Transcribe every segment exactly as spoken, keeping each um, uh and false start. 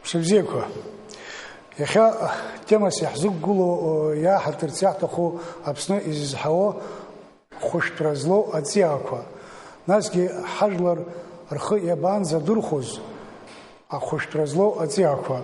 Мшыбзиақәа. Иахьа темас иаҳзықәгылоу, иааҳарҭырц иаҳҭаху Аԥсны изызҳауа хәышәтәра злоу аҵиаақәа. Насгьы ҳажәлар рхы иабанӡадырхәоз ахәышәтәра злоу аҵиаақәа.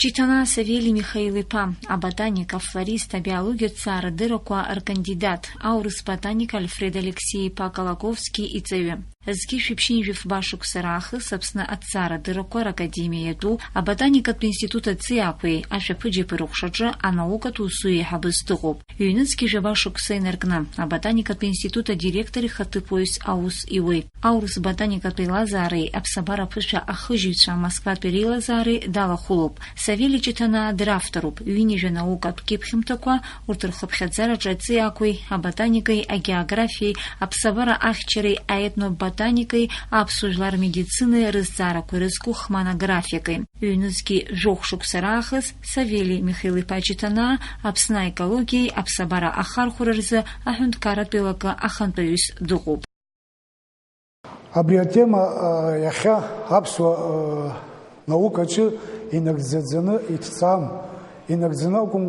Ҷиҭанаа Савели Михаил-иԥа, аботаник, афлорист, абиологиатә ҭҵаарадыррақәа ркандидат, аурыс ботаник Альфред Алексеи-иԥа Колоковски иҵаҩы. Зқьи жәшәи ԥшьынҩажәи фба шықәса раахыс Аԥсны аҭҵаарадыррақәа ракадемиа иатәу аботаникатә институт аҵиаақәеи ашәаԥыџьаԥи рыҟәшаҿы анаукатә усу еиҳабыс дыҟоуп. Ҩнызқьи жәаба шықәса инаркны, аботаникатә институт адиректор ихаҭыԥуаҩс аус иуеит. Аурыс ботаникатә еилазаареи аԥсабара аԥышәа ахыжьыҩцәа Москватәи реилазаареи далахәылоуп. Савели Ҷыҭанаа дравторуп, ҩынҩажәа наукатә кьыԥхьымҭақәа, урҭ рхыԥхьаӡараҿы аҵиаақәеи, аботаникеи, агеографиеи, аԥсабара ахьчареи, аетноботаникеи, аԥсуа жәлар рмедицинеи рызҵаарақәа ирызку хманографиакеи. Ҩнызқьи жәохә шықәса раахыс Савели Михаил-иԥа Ҷыҭанаа Аԥсны аекологиеи аԥсабара ахархәара рзы аҳәынҭқарратә еилакы ахантәаҩыс дыҟоуп. Абри атема, а, иахьа аԥсуа, а, наукаҿы инагӡаӡаны иҭҵаам, инагӡаны акәым,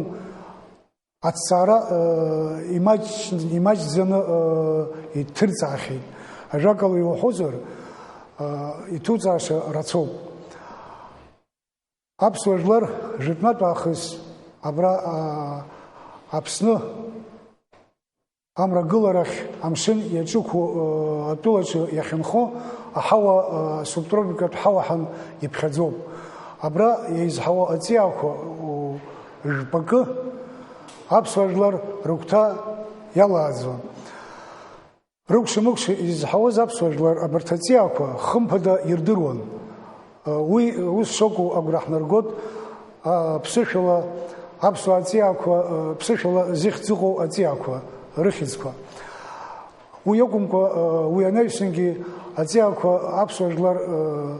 аҭҵаара, а, имаҷ-, имаҷӡаны, а, иҭырҵаахьеит. Ажәакала иуҳәозар, а, иҭуҵааша рацәоуп. Аԥсуа жәлар жәытәнатә аахыс абра, а, Аԥсны амрагыларахь амшын иаҿықәу, а, атәылаҿы иахьынхо аҳауа, а, субтропикатә ҳауаҳан иԥхьаӡоуп. Абра еизҳауа аҵиаақәа, у, жәпакы аԥсуа жәлар рыгәҭа иалааӡон. Рыкәша-мыкәша изызҳауаз аԥсуа жәлар абарҭ аҵиаақәа хымԥада ирдыруан. Уи ус шакәу агәра ҳнаргоит, а, ԥсышәала аԥсуа аҵиаақәа, а, ԥсышәала зыхьӡ ыҟоу аҵиаақәа рыхьӡқәа. Уи акәымкәа, а, уи анаҩсангьы аҵиаақәа аԥсуа жәлар, а,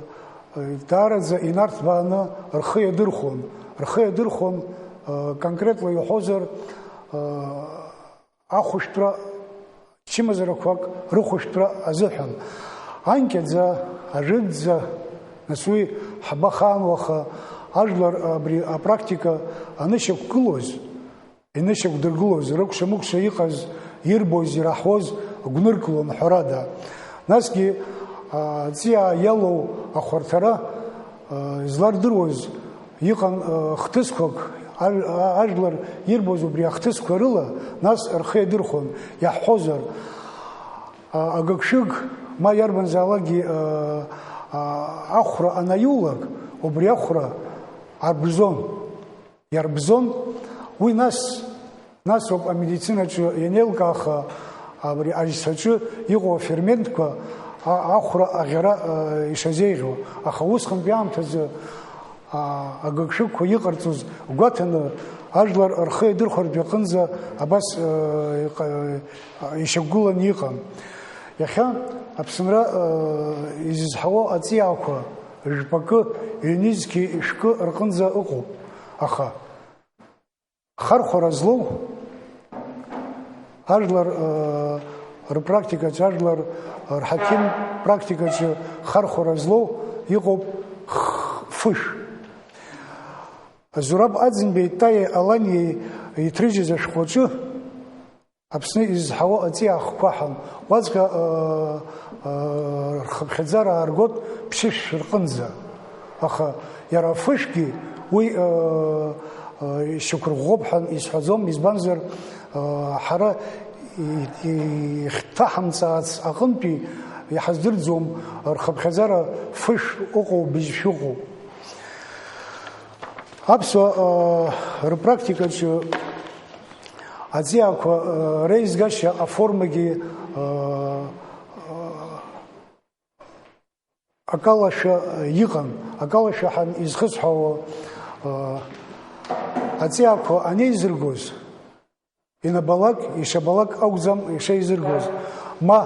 а, даараӡа инарҭбааны рхы иадырхәон. Рхы иадырхәон, а, конкретла иуҳәозар, а, ахәышәтәра, чымазарақәак рыхәышәтәра азыҳәан. Анкьаӡа, ажәытәӡа, нас уи ҳабахаан уаха, ажәлар абри апрактика анышьақәгылоз, инышьақәдыргылоз, рыкәша-мыкәша иҟаз, ирбоз, ираҳуаз гәныркылон, ҳәарада. Насгьы, а, аҵиаа иалоу ахәарҭара, а, излардыруаз, иҟан, а, хҭысқәак, аж-, а, ажәлар ирбоз убри ахҭысқәа рыла, нас рхы иадырхәон, иаҳҳәозар, а, агыгшәыг, ма иарбанзаалакгьы, а, а, ахәра анаиулак, убри ахәра арбзон. Иарбзон, уи нас, нас ауп амедицинаҿы ианеилкааха, абри аџьцаҿы иҟоу аферментқәа а-, ахәра аӷьара, а, ишазеиӷьу. Аха усҟантәи аамҭазы, а, агыгшәыгқәа иҟарҵоз гәаҭаны, ажәлар рхы иадырхәартә иаҟынӡа абас, а, иҟа-, а, ишьақәгыланы иҟан. Иахьа Аԥсынра, а, изызҳауа аҵиаақәа жәпакы, ҩнызқьи шәкы рҟынӡа ыҟоуп. Аха Хархәара злоу, ажәлар, э, рпрактикаҿы, ажәлар рҳақьым практикаҿы хархәара злоу иҟоуп х-, фышә. Зураб Аӡынбеи Таиа Аланиеи иҭрыжьыз ашәҟәаҿы Аԥсны изызҳауа аҵиаа хқәа ҳәа, уаҵәҟьа, э, э, рхыԥхьаӡара ааргоит ԥшьышә рҟынӡа. Аха иара афышәгьы уи, э, э, ишьақәырӷәӷәоуп ҳәа исҳәаӡом, избанзар, э, ҳара и-, и-, ихҭаҳамҵаац аҟынтәи иҳаздырӡом рхыԥхьаӡара фышә ыҟоу, быжьшәа ыҟоу. Аԥсуа, э, рпрактикаҿы аҵиаақәа, э, реизгашьа аформагьы, э, э, акалашәа иҟан, акалашәа ҳәа изхысҳәаауа, э, аҵиаақәа анеизыргоз, инабалак, ишабалак акәӡам ишеизыргоз. Ма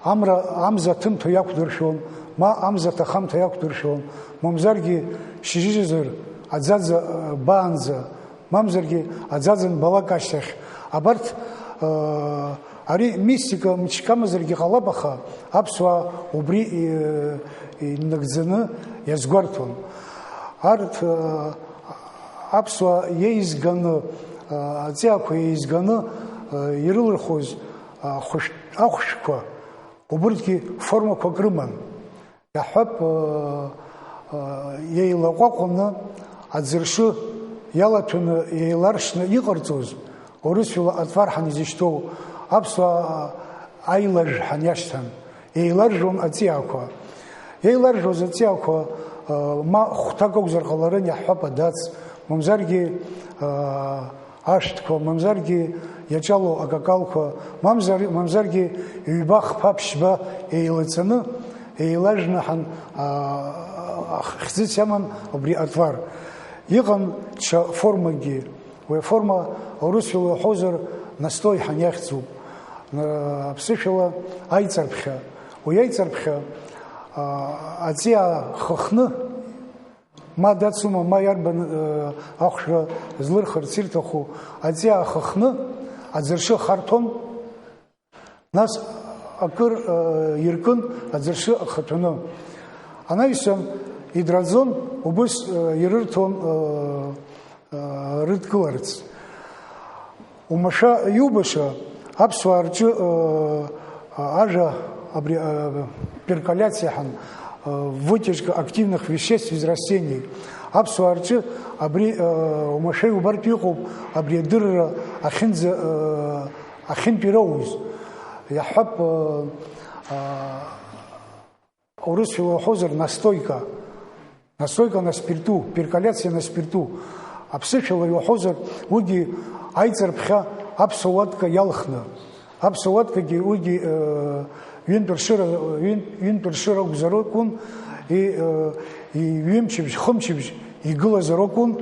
амра, амза ҭымҭо иақәдыршәон, ма амза ҭахамҭа иақәдыршәон, мамзаргьы шьыжьызар аӡаӡа, э, баанӡа Мамзаргьы аӡаӡан балак ашьҭахь. Абарҭ, э, ари мистика мчқамазаргьы ҟалап, аха аԥсуаа убри, э, инагӡаны иазгәарҭон. Арҭ, э, аԥсуаа иеизганы, э, аҵиаақәа иеизганы, э, ирылырхуаз, э, хәышә-, ахәшәқәа, убырҭгьы формақәак рыман. Иаҳҳәап, э, э, еилаҟәаҟәаны аӡыршы иалаҭәаны еиларшны иҟарҵоз, урысшәала отвар ҳәа изышьҭоу аԥсуаа аилажә ҳәа иашьҭан, еиларжәуан аҵиаақәа. Еиларжәуаз аҵиаақәа, э, ма хәҭак акәзар ҟаларын, иаҳҳәап, адац, мамзаргьы, э, ашәҭқәа, мамзаргьы иаҿало акакалқәа, мамзар-, мамзаргьы ҩба, хԥа, ԥшьба еилаҵаны, еилажәны ҳан-, а, а, хьӡыс иаман убри отвар. Иҟан ҽа формакгьы. Уи аформа урысшәала уҳәозар настой ҳәа иахьӡуп. Н-, аԥсышәала аиҵарԥхьа. Уи аиҵарԥхьа, а, аҵиаа хыхны, ма дацума, ма иарбан, э, ахәшәра злырхырц ирҭаху, аҵиаа хыхны аӡыршы харҭон, нас акыр, э, иркын аӡыршы ахаҭәаны. Анаҩсан идраӡон, убыс, э, ирырҭон, э, э, рыдкыларц. Умашәа иубаша, аԥсуаа рҿы, э, ажәа абри, э, перколяциа ҳәа, э, вытяжка активных веществ из растений. Аԥсуаа рҿы абри, э, умашәа иубартә иҟоуп, абри адырра ахьынӡа, э, ахьынтә ироуз. Иаҳҳәап, э, э, Урысшәала уҳәозар, настойка. Настойка на спирту, перколяция на спирту. Аԥсышәала иуҳәозар, уигьы аиҵарԥхьа аԥсуа уатка иалхны. Аԥсуа уаткагьы уигьы, э, ҩынтә ршыра, ҩын-, ҩынтә ршыра акәзар акәын, и, э, и ҩымчыбжь, хымчыбжь игылазар акәын,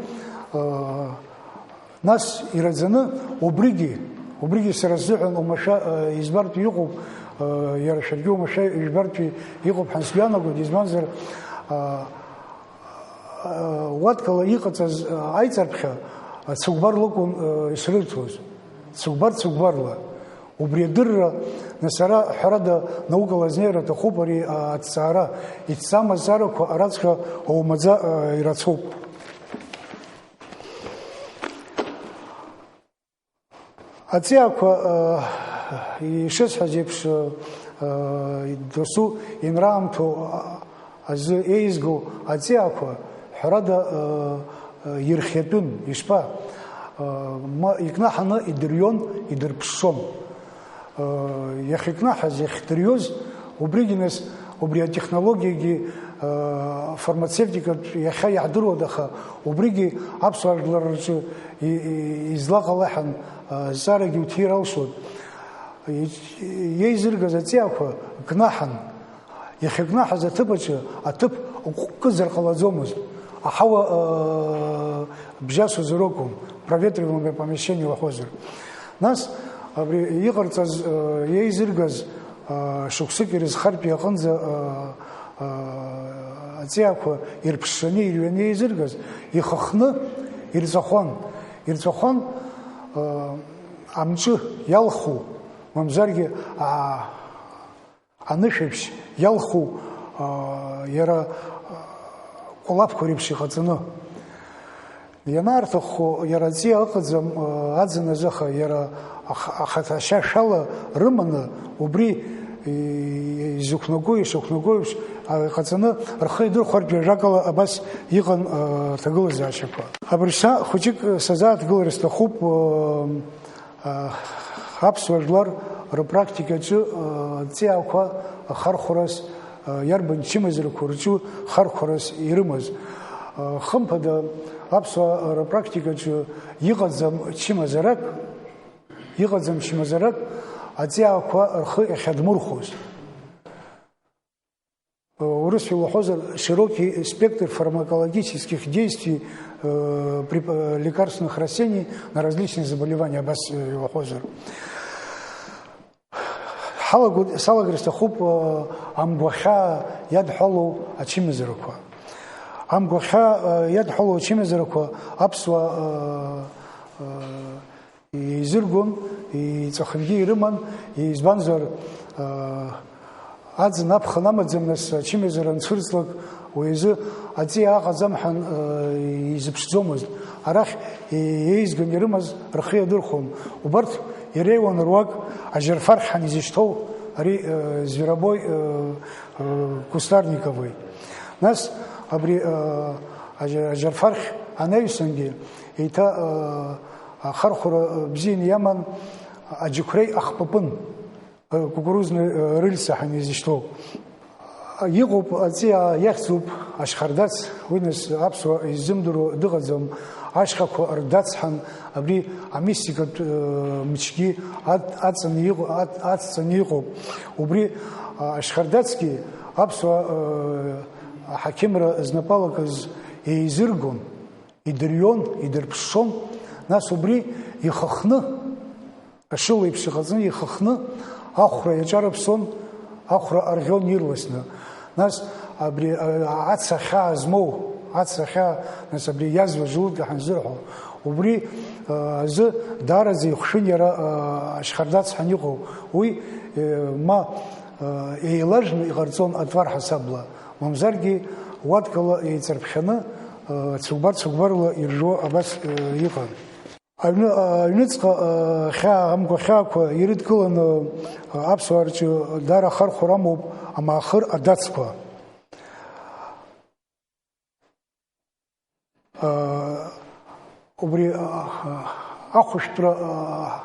э, Нас ираӡаны убригьы, убригьы сара сзыҳәан оумашәа, э, избартә иҟоуп, э, иара шәаргьы оумашәа ижәбартә иҟоуп ҳәа сгәы иаанагоит, избанзар, э, э, уаткала иҟаҵаз, э, аиҵарԥхьа, э, цыгәбар лакәын, э, ишрырҭоз. Цыгәбар, цыгәбарла. Убри адырра, нас ара, ҳәарада, наукала азнеира аҭахуп ари, э, аҭҵаара. Иҭҵаам азҵаарақәа араҵәҟьа оумаӡа, э, ирацәоуп. Аҵиаақәа, э, ишысҳәаз еиԥш, э, досу инраамҭоу азы еизгоу аҵиаақәа, ҳәарада, э, э, ирхиатәын, ишԥа? Э, ма икнаҳаны идырҩон, идырԥшшон. Иахьыкнаҳаз, иахьдырҩоз, убригьы нас, убри атехнологиагьы, фармацевтикатә иахьа иаҳдыруада, аха убригьы аԥсуаа жәлар рҿы и-, и-, излаҟалахьан, зҵаарагьы уҭир алшоит. И-, иеизыргаз аҵиаақәа кнаҳан. Иахьыкнаҳаз аҭыԥ аҿы аҭыԥ ҟәкызар ҟалаӡомызт, аҳауа, э, бжьасуазар акәын, проветриваемое помещение уаҳәозар. Нас абри иҟарҵаз, э, иеизыргаз, э, шықәсык ирызхартә иаҟынӡа, э, э, аҵиаақәа ирԥшшаны, ирҩаны иеизыргаз, ихыхны ирҵәахуан. Ирҵәахуан, э, амҿы иалху, мамзаргьы, а, анышәаԥшь иалху, аа, иара, аа, кәалаԥқәа реиԥш иҟаҵаны. Ианаарҭаххо, иара аҵиаа ыҟаӡам, аа, аӡын азыха, иара ах-, ахаҭа ашьашәала рыманы, убри и-, изықәнаго, ишықәнаго еиԥш, аа, иҟаҵаны рхы идырхәартә ҩажәакала абас иҟан, аа, аҭагылазаашьақәа. Абыржәшьҭа хәыҷык сазааҭгылар сҭахуп, аа, Аԥсуа жәлар рыпрактикаҿы, э, ҵиаақәа хархәрас, э, иарбан чымазарақәа рҿы хархәрас ирымаз. Э, хымԥада, аԥсуаа рыпрактикаҿы иҟаӡам чымазарак, иҟаӡам чымазарак аҵиаақәа рхы иахьадмырхәоз. Урысшәала уҳәозар, широкий спектр фармакологических действий, э, преп-, э, лекарственных растений на различные заболевания, абас, э, уҳәозар. Ҳалагоит, салагар сҭахуп, э, амгәахьаа иадҳәалоу ачымазарақәа. Амгәахьаа, э, иадҳәалоу ачымазарақәа аԥсуаа, э, э, еизыргон, иҵәахынгьы ирыман, избанзар, э, аӡын аԥхын амаӡам, нас ачымазара анцәырҵлак, уи азы аҵиаа аҟаӡам ҳәа, э, изыԥшӡомызт. Арахь, э, еизган ирымаз рхы иадырхәон. Убарҭ иреиуан руак ажьарфархь ҳәа изышьҭоу, ари, э, Зверобой, э, э, Кустарникови. Нас абри, э, ажьа-, ажьарфархь анаҩсангьы, еиҭа, э, ахархәара, э, бзианы иаман аџьықәреи ахпыпын, э, кукурузный, э, рыльца ҳәа изышьҭоу. Иҟоуп, аҵиаа иахьӡуп ашьхардац, уи нас аԥсуа иззымдыруа дыҟаӡам, ашьхақәа рдацҳан, абри амистикатә, э, мчгьы ад-, аҵаны иҟо-, ад-, ацҵаны иҟоуп. Убри, а, ашьхардацгьы аԥсуа, э, аҳақьымра знапалакыз еизыргон, идырҩон, идырԥшшон, нас убри ихыхны, ашыла еиԥш иҟаҵаны ихыхны, ахәра иаҿарыԥсон, ахәра арӷьон ирласны. Нас абри, а, ацахьаа змоу, ацахьаа, нас абри иазва желудка ҳәа анзырҳәо, убри, а, азы даараӡа ихәшәын иара, а, ашьхардац ҳәа иҟоу. Уи, э, ма, а, еилажәны иҟарҵон аҭвар ҳасабла, мамзаргьы уаткала еиҵарԥхьаны, а, цыгәбар-цыгәбарла иржәуа абас, э, иҟан. Аҩны, аҩныҵҟа, а, хьаа, амгәахьаақәа ирыдкыланы, а, аԥсуаа рҿы даара ахархәара амоуп амаахыр адацқәа. А, убри, а, а, ахәышәтәра, а,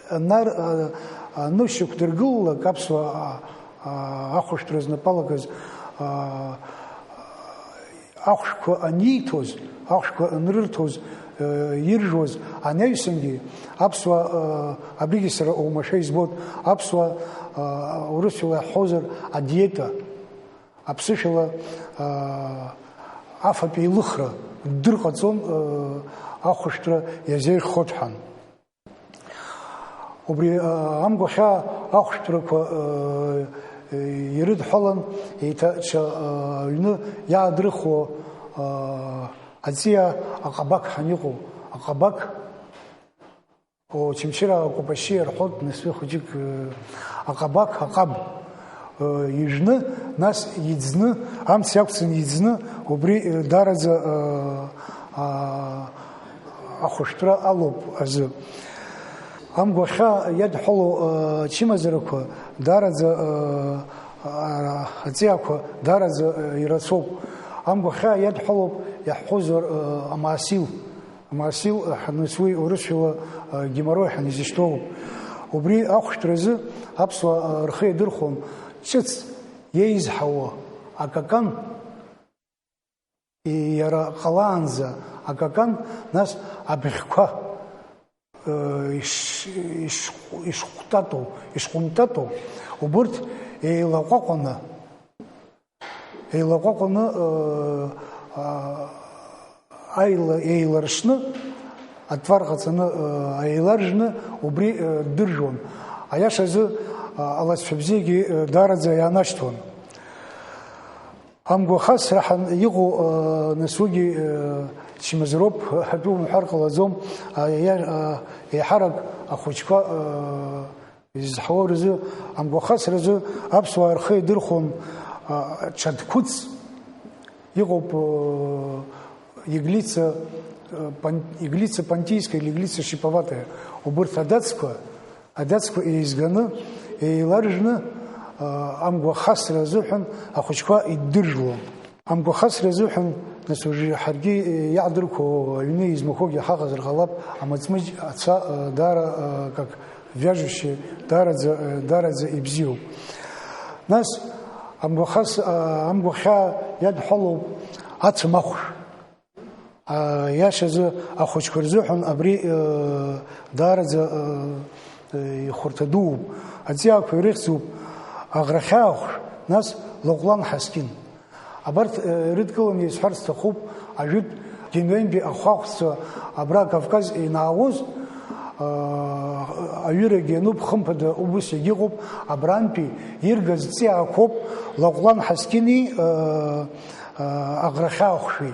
анар-, а, анышьақәдыргылалак аԥсуаа, а, а, ахәышәтәра знапалакыз, а, ахәшәқәа аниҭоз, ахәшәқәа анрырҭоз, э, иржәуаз анаҩсангьы, аԥсуаа, э, абригьы сара оумашәа избоит, аԥсуаа, э, урысшәала иаҳҳәозар, адиета, аԥсышәала, э, афатә еилыхра ддырҟаҵон, э, ахәышәтәра иазеиӷьхоит ҳәа. Убри, а, амгәахьаа ахәшәтәрақәа, а, ирыдҳәалан, еиҭа ҽа, а, ҩны иаадырхуа, а, аҵиаа аҟабақ ҳәа иҟоу, аҟабақ, о, Очамчыра акәапашьы иарҳәоит, нас уи хәыҷык, а, аҟабақ, аҟаб, а, ижәны, нас иӡны, амц иақәҵаны иӡны, убри, а, даараӡа, а, а, ахәышәтәра алоуп азы. Амгәахьаа иадҳәалоу, э, ачымазарақәа даараӡа, э, а, аҵиаақәа даараӡа, э, ирацәоуп. Амгәахьаа иадҳәалоуп иаҳҳәозар, э, амаасил. Амаасил, э, ҳаныс уи урысшәала, э, геморрой ҳәа изышьҭоуп. Убри ахәшәтәразы аԥсуаа, э, рхы иадырхәон ҿыц иеизҳауа акакан, иара ҟалаанӡа акакан, нас абӷьқәа, э, иш-, иш-, ишҟәтатоу, ишҟәымтатоу, убырҭ еилаҟәаҟәаны, еилаҟәаҟәаны, э, а, аила-, еиларшны, аҭвар ҟаҵаны, э, еиларжәны, убри, э, ддыржәуан. Аиашазы, а, алацәа бзиагьы, э, даараӡа иаанашьҭуан. Амгәахасра ҳәа иҟоу, э, нас уигьы, э, чмазароуп, атәы умҳәар ҟалаӡом, а, иа-, а, еиҳарак ахәыҷқәа, э, изызҳауа рзы, амгәахасразы аԥсуаа рхы идырхәон, а, Чаҭқәыц иҟоуп, э, иглица, э, пан-, иглица понтийская или иглица щиповатая, убырҭ адацқәа, Адацқәа еизганы, еиларжәны, а, амгәахасра азыҳәан ахәыҷқәа иддыржәлон. Амгәахасра азыҳәан, нас, уажәы ҳаргьы, э, иаҳдырқәо аҩны измақәоугьы ҳаҟазар ҟалап, амыҵмыџь ацәа, э, даара, э, как вяжущее, даараӡа, э, даараӡа ибзиоуп. Нас, амгәахас-, а, амгәахьаа иадҳәалоуп ацәамахә. А, иашазы, ахәыҷқәа рзыҳәан абри, э, даараӡа, э, э, ихәарҭа дууп. Аҵиаақәа ирыхьӡуп Аӷрахьаа ахәшә, нас Лаҟәлан Ҳаскьын. Абарҭ, э, ирыдкыланы исҳәарц сҭахуп, ажәытә Генуентәи ахәаахәцәа абра Кавказ инаауаз, э, аҩырагьы иануп, хымԥада, убыс егьыҟоуп, абрантәи иргаз ҵиаақәоуп Лаҟәлан Ҳаскьыни, э, аӷрахьаа хәшәи.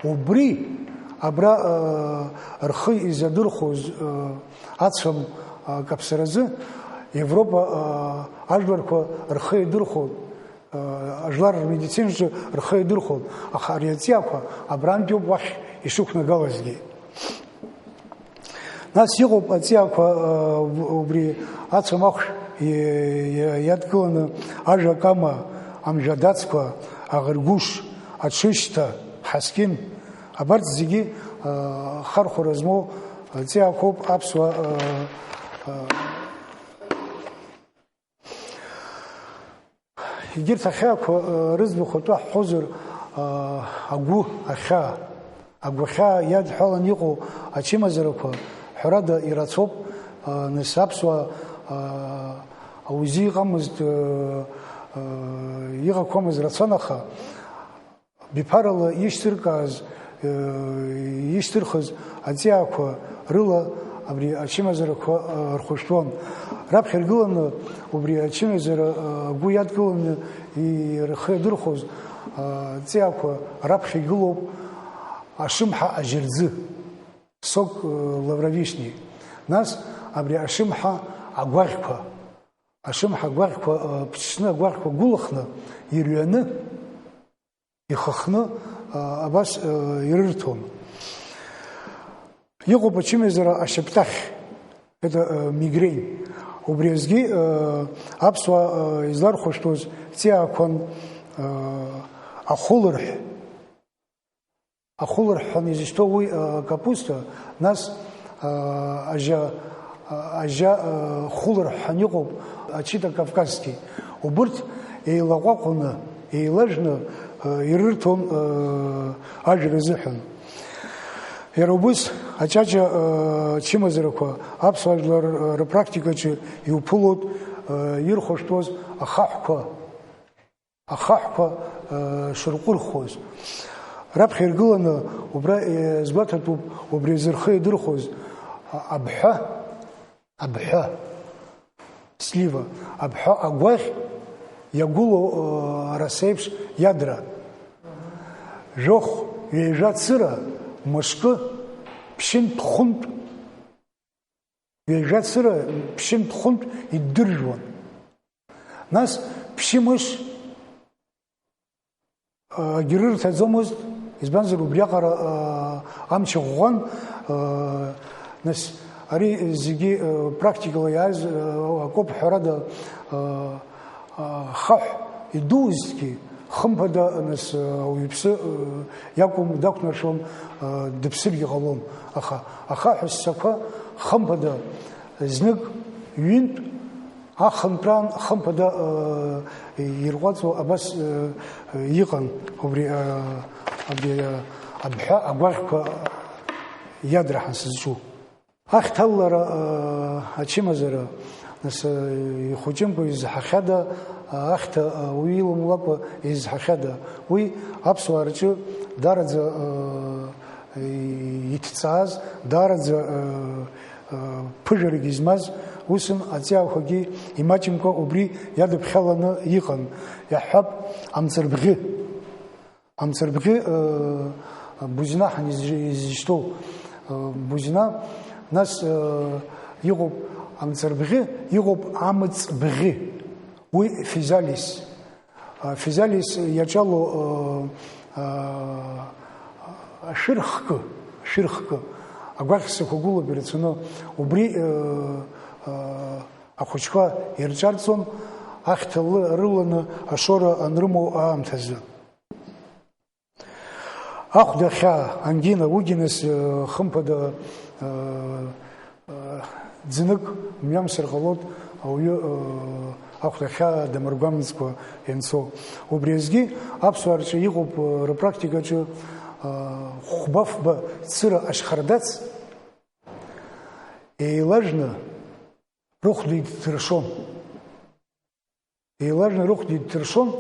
Убри абра, э, рхы изадырхәоз, э, ацәам, э, каԥсаразы Европа, э, ажәларқәа рхы идырхәон, э, ажәлар рмедицинҿы рхы идырхәон, аха ари аҵиаақәа абрантәи ауп уахь ишықәнагалазгьы. Нас иҟоуп аҵиаақәа, э, убри ацәамахә иадкыланы ажәа кама, амжәадацқәа, аӷыргәыш, аҽышьҭа, ҳаскьын. Абарҭ зегьы, э, хархәара змоу аҵиаақәоуп аԥсуа, э, э, Егьырҭ ахьаақәа, э, рыӡбахә атәы ҳҳәозар, э, агәы ахьаа, агәахьаа иадҳәалан иҟоу ачымазарақәа, ҳәарада, ирацәоуп, э, нас аԥсуаа, э, аузы иҟамызт, э, э, иҟақәамыз рацәан, аха Биԥарала ишьҭыркааз, э, ишьҭырхыз аҵиаақәа рыла абри ачымазарақәа, э, рхәышәтәуан. Раԥхьа иргыланы убри ачымазара, э, агәы иадкыланы и-, рхы иадырхәоз, э, аҵиаақәа раԥхьа игылоуп ашымҳа ажьырӡы, сок, э, лавровишни. Нас абри ашымҳа агәаӷьқәа, ашымҳа агәаӷьқәа, э, ԥҽны агәаӷьқәа гәылахны, ирҩаны, ихыхны, а, абас, а, ирырҭон. Иҟоуп ачымазара ашьаптахь, это, а, мигрень. Убри азгьы, а, аԥсуаа, а, излархәышәтәуаз ҵиаақәан, а, ахәылырҳә. Ахәылырҳәан изышьҭоу уи, а, капуста, нас, а, ажьа, а, ажьа, а, хәылырҳәҳәан иҟоуп, ачита кавказский. Убырҭ еилаҟәаҟәаны, еилажәны, а, ирырҭон, а, ажәра азыҳәан. Иара убыс, аҷаҷа, а, чымазарақәа аԥсуа жәлар, а, рпрактикаҿы иуԥылоит, а, ирхәышәтәуаз ахаҳәқәа. Ахаҳәқәа, э, шырҟәырхуаз. Раԥхьа иргыланы, убра, э, сгәаҭатәуп, убри азы рхы иадырхәоз, а-, абҳәа, абҳәа, слива, абҳәа агәаӷь иагәылоу, э, араса еиԥш иадра. Жәохә, ҩажәа цыра, мышкы, ԥшьынтә-хәынтә. Ҩажәа цыра ԥшьынтә-хәынтә иддыржәуан. Нас ԥшьымш, а, акгьы рырҭаӡомызт, избанзар, убриаҟара, а, амч ӷәӷәан, а, нас ари зегьы, а, практикала иааз, а, акоуп, ҳәарада, а, Ахаҳә идузҭгьы, хымԥада, нас, ауаҩԥсы, э, иакәым, дақәнаршәом, э, дыԥсыргьы ҟалом. Аха ахаҳә ссақәа хымԥада, знык ҩынтә, ахынтәраан хымԥада, э, ирҟәаҵуа абас, э, иҟан, убри, э, абри, э, абҳәа агәаӷьқәа иадраҳан сызҿу. Ахьҭаллара, аа, ачымазара, нас, аа, ихәыҷымкәа изҳахьада, аа, ахьҭа, аа, уи иламлакәа изҳахьада? Уи аԥсуаа рҿы даараӡа, аа, иҭҵааз, даараӡа, аа, аа, ԥыжәарагьы змаз, усын аҵиаақәагьы имаҷымкәа убри иадыԥхьаланы иҟан, иаҳҳәап, амҵырбӷьы. Амҵырбӷьы, э, Бузина ҳәа изы-, изышьҭоу, э, Бузина, нас, э, иҟоуп амҵырбӷьы, иҟоуп амыҵбӷьы, уи физалис. А, физалис иаҿало, э, э, ашәырхкы, ашәырхкы, агәаӷьсақәа гәылоуп ирацәаны, убри, э, э, ахәыҷқәа ирҿарҵон, ахьҭа лы-, рыланы ашора анрымоу аамҭазы. Ахәда ахьаа, ангина, уигьы нас, э, хымԥада, э, э, ӡнык мҩамсыр ҟалоит ауаҩы, э, ахәда ахьаа дамыргәамҵкәа ианцо. Убри азгьы аԥсуаа рҿы иҟоуп, э, рпрактикаҿы, э, хәба-фба цыра ашьхардац еилажәны рыхәда иддыршон. Еилажәны рыхәда иддыршон,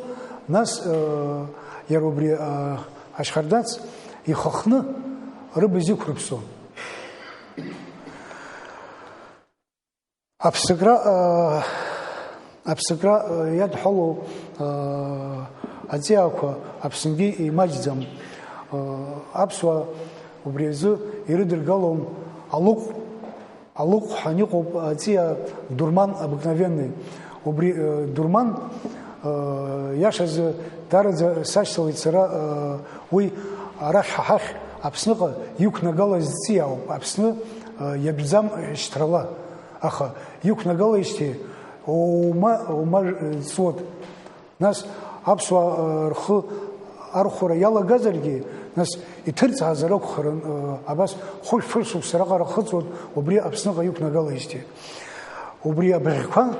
нас, э, иара убри, э, ашьхардац ихыхны рыбз иқәрыԥсон. Аԥсакра, э, аԥсакра, э, иадҳәалоу, э, Аҵиаақәа Аԥсынгьы имаҷӡам. Аԥсуаа убри азы ирыдыргалом алыҟә, алыҟә ҳәа иҟоуп аҵиаа дурман обыкновенный. Убри, э, дурман, э, иашазы, дараӡа сашьҭалеит сара, э, уи арахь ҳа ҳахь Аԥсныҟа иқәнагалаз ҵиаауп. Аԥсны, э, иатәӡам шьҭрала, аха иқәнагалеижьҭеи оума, оума, э, ҵуот. Нас аԥсуаа, э, рхы архәара иалагазаргьы, нас иҭырҵаазар акәхарын, э, абас хәышә-фышықәса раҟара хыҵуан, убри Аԥсныҟа иқәнагалеижьҭеи. Убри абӷьқәа,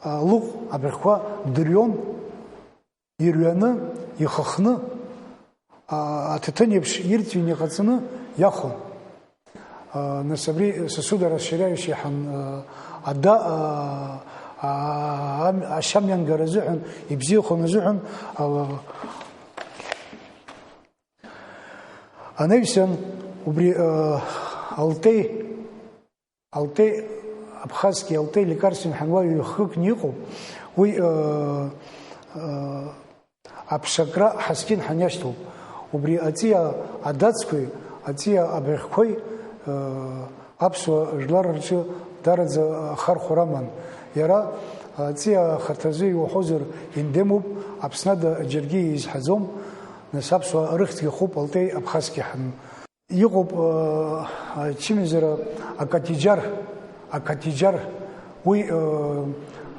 э, лыҟә абӷьқәа дырҩон, ирҩаны, ихыхны, а, аҭаҭын еиԥш ирҵәины иҟаҵаны иахон. А, нас абри сосудорасширяющий ҳәа, а, ада, а, а, ам-, ашьамҩангара азыҳәан, ибзиахоны азыҳәан, а, анаҩсан убри, а, Алтеи, Алтеи, абхазский Алтеи лекарственный ҳәа уа ҩ-хкыкны иҟоуп. Уи, э, э, аԥшакра ҳаскьын ҳәа иашьҭоуп. Убри аҵиаа адацқәеи аҵиаа абӷьқәеи, э, аԥсуа жәлар рҿы дараӡа ахархәара аман. Иара аҵиаа ахаҭазы иуҳәозар, индемуп, Аԥсны ада џьаргьы изҳаӡом, нас аԥсуаа рыхьӡгьы хәуп Алтеи абхазский ҳәа. Иҟоуп, э, ачымазара акатиџьар, акатиџьар, уи, э,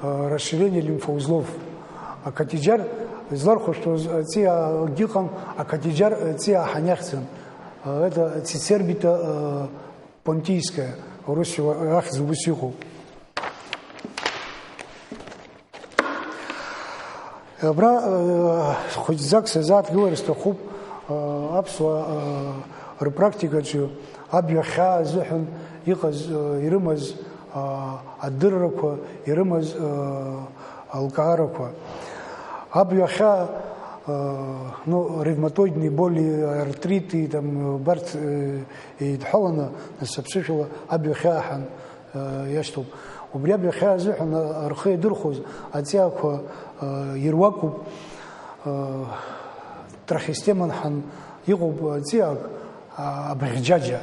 э, расширение лимфоузлов. Акатиџьар злархәышәтәыз, э, ҵиаагьы ыҟан, акатиџьар, э, ҵиаа ҳәа иахьӡын. Э, это цицербита, э, понтийская, урысшәа ахьӡ убас иҟоуп. Абра, э, хәыҷӡак сазааҭгылар сҭахуп, э, аԥсуаа, э, рпрактикаҿы абҩа хьаа азыҳәан иҟаз, э, ирымаз, э, адыррақәа, ирымаз, э, алкаарақәа. Абҩа хьаа, э, ну, ревматоидные боли, артриты, там, убарҭ, э, идҳәаланы, нас аԥсышәала абҩа хьаа ҳәа э, иашьҭоуп. Убри абҩа хьаа азыҳәан, э, рхы иадырхәоз аҵиаақәа, э, ируакуп, э, трахеостеман ҳәа иҟоуп аҵиаак, а, абӷьџьаџьа.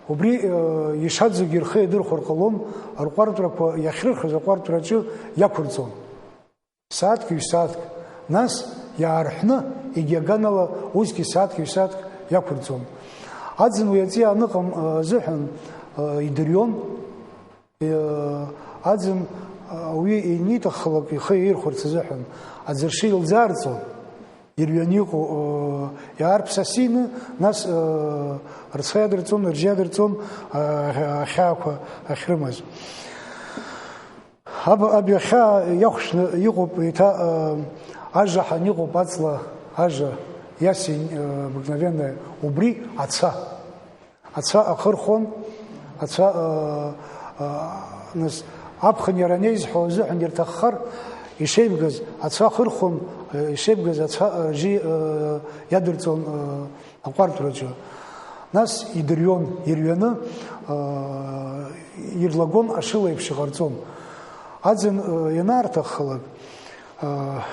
Убри, э, ишаӡогьы рхы иадырхәар ҟалон, рҟәартәрақәа иахьрырхыз аҟәартәраҿы иақәырҵон. Сааҭк-ҩ-сааҭк, нас иаарҳәны, егьи аганала усгьы сааҭк-ҩ-сааҭк иақәырҵон. Аӡын уи аҵиаа аныҟам, э, азыҳәан, э, идырҩон. Э, аӡын, э, ауаҩы ианиҭаххалак ихы иаирхәарц азыҳәан, аӡыршы илӡаарҵон, ирҩаны иҟоу, э, иаарԥсасины, нас, э, рцәа иадырҵон, ржьы иадырҵон, э, ахьаақәа ахьрымаз. Аб-, абҩахьаа иахәшны иҟоуп еиҭа, э, ажа ҳәа иҟоуп аҵла ажа, ясень, э, обыкновенная, убри аца. Аца ахырхәон, аца, э, э, нас, аԥхын иара анеизҳәо азыҳәан ирҭаххар, ишеибгаз аца ахырхәон, э, ишеибгаз аца, э, жьы, э, иадырҵон, э, аҟәартәраҿы. Нас идырҩон, ирҩаны, аа, ирлагон ашыла еиԥш иҟарҵон. Аӡын, аа, ианаарҭаххалак, аа,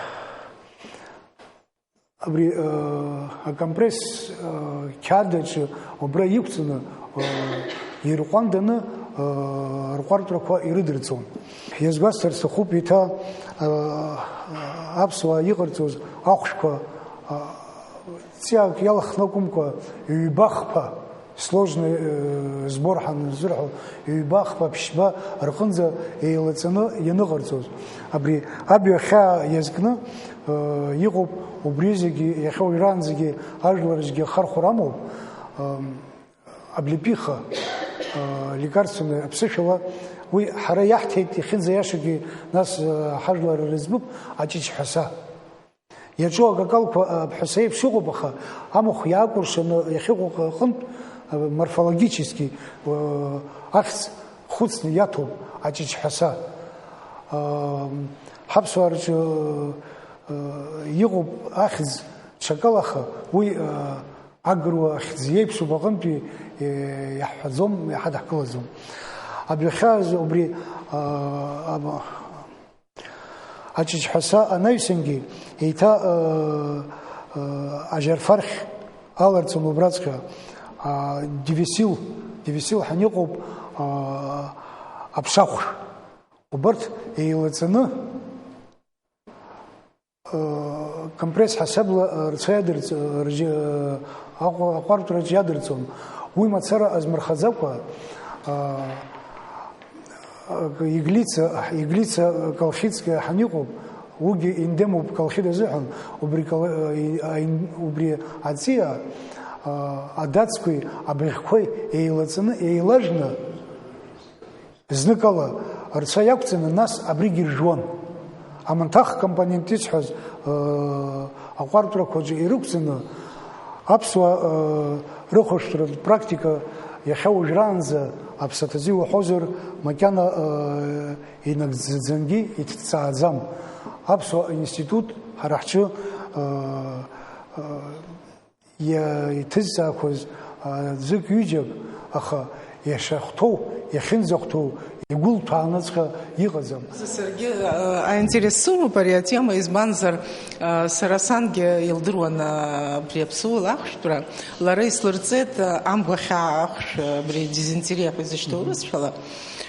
абри, аа, акомпресс, аа, қьаад аҿы убра иқәҵаны, аа, ирҟәанданы, аа, рҟәартәрақәа ирыдырҵон. Иазгәасҭар сҭахуп еиҭа, аа, аԥсуаа иҟарҵоз ахәшәқәа, аа, Ҵиаак иалхны акәымкәа, ҩба-хԥа, сложный, э, сбор ҳанзырҳәо, ҩба-хԥа, ԥшьба рҟынӡа еилаҵаны ианыҟарҵоз. Абри абҩа хьаа иазкны, э, иҟоуп, убри зегьы, иахьа уажәраанӡагьы ажәлар зегьы ахархәара амоуп, э, облепиха, э, лекарственная, аԥсышәала, уи ҳара иаҳҭеит, иахьынӡаиашагьы, нас, э, ҳажәлар ирыӡбуп, аҷыҷҳәаса. Иаҿу акакалқәа аԥҳәыс еиԥш иҟоуп, аха амахә иаакәыршаны иахьыҟоу аҟынтә, морфологически, ахьӡ хәыцны иаҭәоуп аҷыҷҳәаса. Ҳаԥсуаа рҿы иҟоуп ахьӡ ҽакалаха, уи агыруа ахьӡ иеиԥшуп аҟынтәи, иаҳҳәаӡом, иҳадаҳкылаӡом. Абҩахьааз убри, ам-, Аҷыҷҳәаса анаҩсангьы еиҭа, э, э, ажьарфархь аларҵон убраҵәҟьа, а, дивесил, дивесил ҳәа иҟоуп, а, аԥшахәшә. Убарҭ еилаҵаны, э, компресс ҳасабла, э, рцәа иадырҵ-, э, ржьы-, э, аҟәа-, аҟәартәраҿ иадырҵон. Уи мацара азмырхаӡакәа, а, Иглица, Иглица Колхидская ҳаниҟоуп, уигьы индемуп Колхид азыҳәан, убри кол-, и-, аин-, убри аҵиаа, а, адацқәеи абӷьқәеи еилаҵаны, еилажәны, зныкала рцәа иақәҵаны, нас абригь иржәуан. Аманҭах компонент исҳәаз, а, аҟәартәрақәаҿы ирықәҵаны, аԥсуаа, э, рыхәаштәратә практика иахьа уажәраанӡа аԥсаҭазы иуҳәозар, макьана, э, инагӡаӡангьы иҭҵааӡам. Аԥсуа институт ҳара ҳҿы, э, э, иа-, иҭызҵаақәаз, э, ӡык-ҩыџьак, аха иахьахәҭоу, иахьынӡахәҭоу игәылҭәааныҵәҟьа иҟаӡам. Саргьы, э, аинтерес сымоуп ари атема, избанзар, э, сара сангьы илдыруан, э, абри аԥсуала ахәшәтәра. Лара ислырҵеит, э, амгәахьаа ахәшә, э, абри дизентериа ҳәа изышьҭоу урысшәала,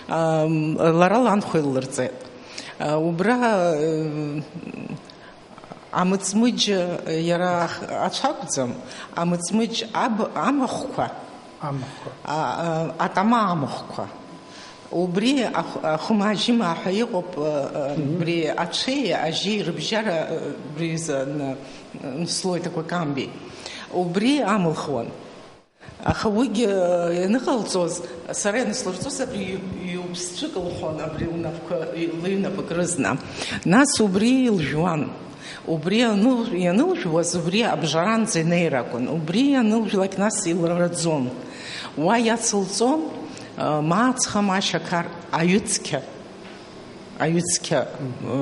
э, лара ланхәа иллырҵеит. Э, убра, э, Амыҵмыџь иара ах-, ацәа акәӡам, амыҵмыџь аб-, амахәқәа, Амахәқәа. А, а, атама амахәқәа. Убри ахә-, ахәмаажьымаа ҳәа иҟоуп, а, а, Мгм. Убри ацәеи ажьи рыбжьара, а, убри изы н-, н-, слоит акәакамбеи. Убри амылхуан. Аха уигьы, э, ианыҟалҵоз, сара ианыслырҵоз, абри ҩ-, ҩ-ԥсцәык лҳәон, абри лнапқәа, лыҩнапык рызна. Нас убри илжәуан. Убри аныл-, ианылжәуаз, убри абжаранӡа инеир акәын. Убри ианылжәлак, нас илраӡон. Уа иацылҵон, э, ма ацха, ма ашьақар, аҩыцқьа. Аҩыцқьа,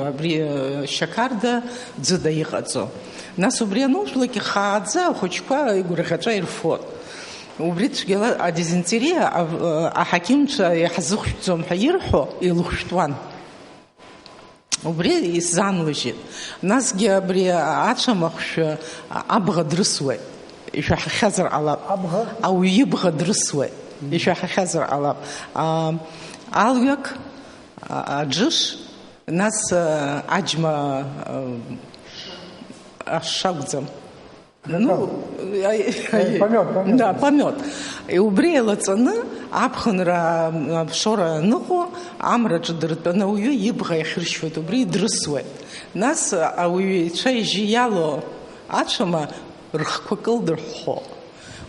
абри, э, шьақарда, ӡыда иҟаҵо. Нас убри анылжәлак ихааӡа ахәыҷқәа игәырӷьаҵәа ирфот. Убри цәгьала адизентериа, а, э, аҳақьымцәа иаҳзыхәшәтәӡом ҳәа ирҳәо, илыхәшәтәуан. Убри исзанлыжьит. Насгьы абри ацәамахәшәы абӷа дрысуеит, ишәаҳахьазар ҟалап. Абӷа? Ауаҩы ибӷа дрысуеит, ишәаҳахьазар ҟалап. А, алҩақ, а, аџыш, нас, а, аџьма, а, ашша акәӡам. Ну, Э, помет, помет. Да, помет. И убри еилаҵаны аԥхынра, а, аԥшора аныҟоу, амраҿы дыртәаны ауаҩы ибӷа иахьыршьуеит, убри идрысуеит. Нас, а, ауаҩы ицәа-ижьы иалоу ацәама рыхқәа кылдырҳәҳәо.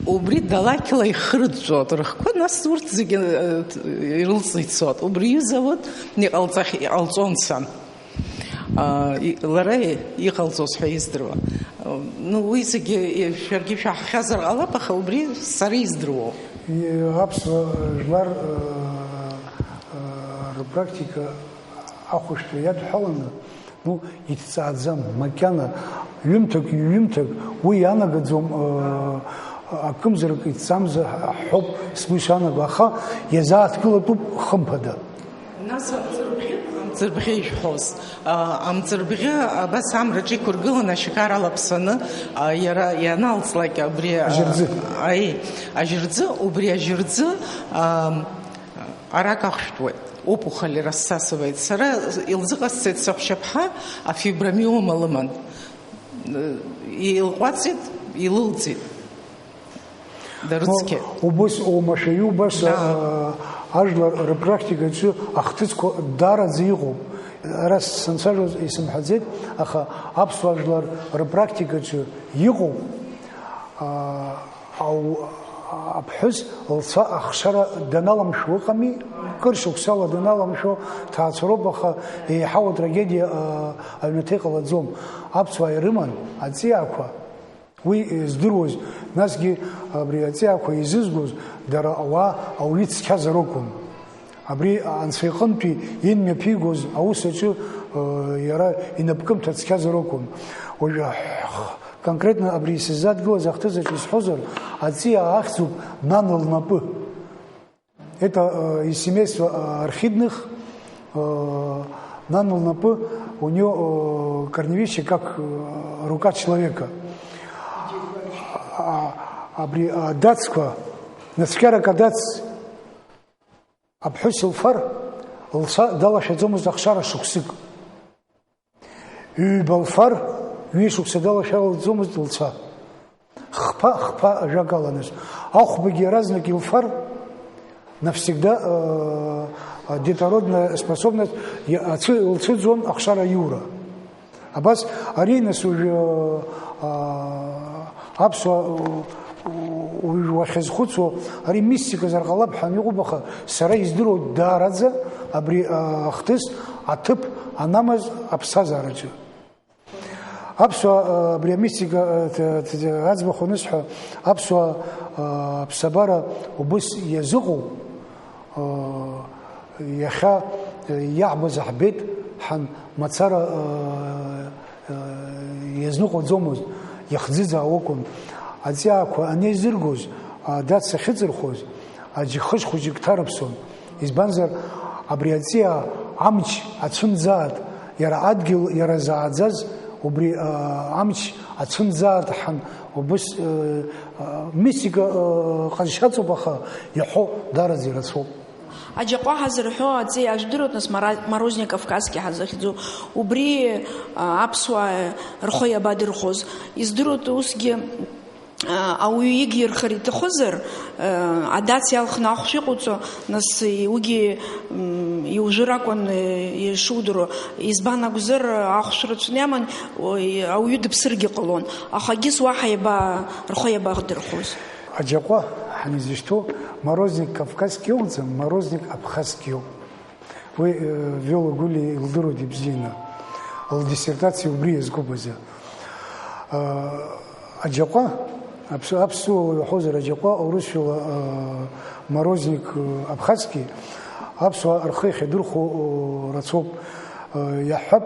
Убри далақьла ихырҵәҵәо рыхқәа, нас урҭ зегьы, э, ирылҵны ицот. Убри ҩыза урҭ иҟалҵах-, иҟалҵон сан. А, и-, лара и-, иҟалҵоз ҳәа издыруа. Ну, уи зегьы, и-, шәаргьы шәаҳахьазар ҟалап, аха убри сара издыруоу. И-, аԥсуа жәлар, э, э, рпрактика ахәышәтәра иадҳәаланы, ну, иҭҵааӡам, макьана ҩымҭак, ҩымҭак уи ианагаӡом, э, акымзарак иҭҵамзар ҳәоуп сгәы ишанаго, аха иазааҭгылатәуп, хымԥада. Нас амҵырбӷьы, амҵырбӷьы ижәҳәоз, а, амҵырбӷьы абас амраҿы иқәыргыланы ашьақар алаԥсаны, а, иара ианалҵлак абри, а, Ажьырӡы. Аи, ажьырӡы, убри ажьырӡы, а, арак ахәшәтәуеит. Опухоли рассасывает. Сара илзыҟасҵеит саҳәшьаԥҳа, афибромиома лыман. Илҟәаҵит, илылӡит. Дарыцқьа. Убыс оумашәа иубас, Да. а, ажәлар рпрактикаҿы ахҭысқәа даараӡа иҟоуп. Ара санцәажәоз исымҳәаӡеит, аха аԥсуа жәлар рпрактикаҿы иҟоуп. А, ау-, аԥҳәыс лцәа ахшара даналамшәо ыҟами, кыр шықәсала даналамшәо ҭаацәароуп, аха еиҳау атрагедиа, а, аҩнаҭа иҟалаӡом. Аԥсуаа ирыман аҵиаақәа. Уи, э, здыруаз, насгьы абри аҵиаақәа изызгоз дара ауаа ауаҩы цқьазар акәын. Абри анцәа иҟынтәи имҩаԥигоз аус аҿы, э, иара инапкымҭа цқьазар акәын. Уажәы х-, конкретно абри исыззадгылаз ахҭыс аҿы исҳәозар, аҵиаа ахьӡуп нан лнапы. Это, э, из семейства, э, Архидных, э, нан лнапы, У него, э, корневище как, э, рука человека. А, абри адацқәа, нацәкьарак адац, аԥҳәыс илфар, лцәа далашәаӡомызт ахшара шықәсык. Ҩба лфар, ҩышықәса далашәалаӡомызт лцәа. Хԥа, хԥа ажәак аланыз. Ахәбагьы иаразнак илфар, навсегда, э, детородная способность, иа-, ацәы-, лцәыӡуан ахшара аиура. Абас, ари нас уажәы, э, аԥсуа, э, уажә уахьазхәыцуа, ари мистиказар ҟалап ҳәа иҟоуп, аха сара издыруа даараӡа абри, э, ахҭыс аҭыԥ анамаз аԥсҭазаараҿы. Аԥсуа, э, абри амистика, э, т-, т-, аӡбахә анысҳәа, аԥсуа, э, аԥсабара убыс иазыҟоу, э, иахьа, э, иаҳбаз аҳбеит, ҳан мацара, э, э, иазныҟәаӡомызт, иахӡыӡаауакәын. Аҵиаақәа анеизыргоз, адац ахьыҵырхуаз, аџьы хышә хәыҷык ҭарыԥсон. Избанзар, абри аҵиаа амч ацәымӡаат, иара адгьыл иара зааӡаз, убри, а, амч ацәымӡаат ҳәан убыс, э, а, мистика, э, ҟазшьаҵоуп, аха иаҳәо дараӡа ирацәоуп. Аџьаҟәа ҳазырҳәо аҵиаа жәдыруеит, нас, Мара-, Морозник Кавказский ҳазыхьӡу. Убри, а, аԥсуаа рхы иабадырхәоз. Издыруеит усгьы, а, ауаҩы игьирхар иҭахызар, а, адац иалхны ахәшә иҟоуҵо, нас, уигьы, м, иужәыр акәын, э, ишудыруа. Избан акәзар, ахәшә рацәаны иаман, о, и-, ауаҩы дыԥсыргьы ҟалон. Аха егьыс уаҳа иаба-, рхы иабадырхәоз. Аџьаҟәа ҳанизышьҭоу, Морозник Кавказский иоуӡам, Морозник Абхазский иоуп. Уи, э, Виола Гәлиа илдыруеит ибзианы. Лдиссертациа убри иазкуп азы. Э, Аџьаҟәа, аԥсу-, аԥсуала иуҳәозар Аџьаҟәа, аурысшәала, э, Морозник, э, Абхазский, аԥсуаа рхы иахьадырхәо, э, рацәоуп. Э, иаҳҳәап,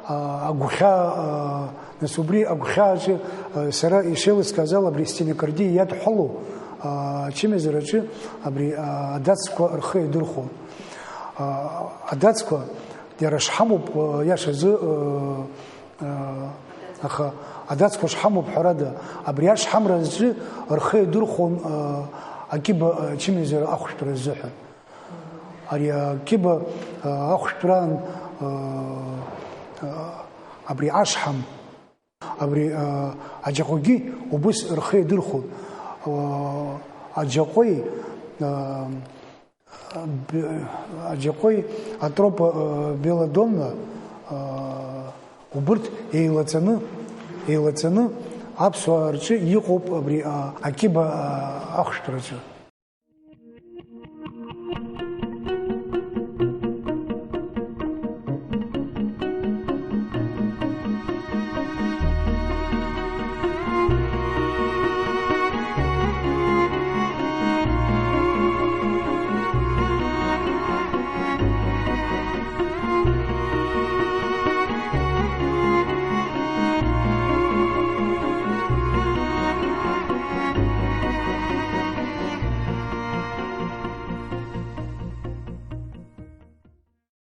а, агәхьаа, а, нас убри агәхьааҿы, а, сара ишеилыскааз ала абри стенокардиа иадҳәалоу, а, ачымазараҿы абри, а, адацқәа рхы иадырхәон. А, адацқәа иара шҳамоуп, а, иашазы, а, а, аха адацқәа шҳамоуп, ҳәарада, абри ашҳамра азы рхы иадырхәон, а, акьыба, а, ачымазара ахәшәтәра азыҳәан. Ари акьыба, а, ахәшәтәраан, а, а, абри ашҳам, абри, а, аџьаҟәагьы убыс рхы иадырхәон. А, аџьаҟәеи, а, б-, аџьаҟәеи атропа, а, белодонна, а, убырҭ еилаҵаны, еилаҵаны аԥсуаа рҿы иҟоуп абри, а, акьыба, а, ахәшәтәраҿы.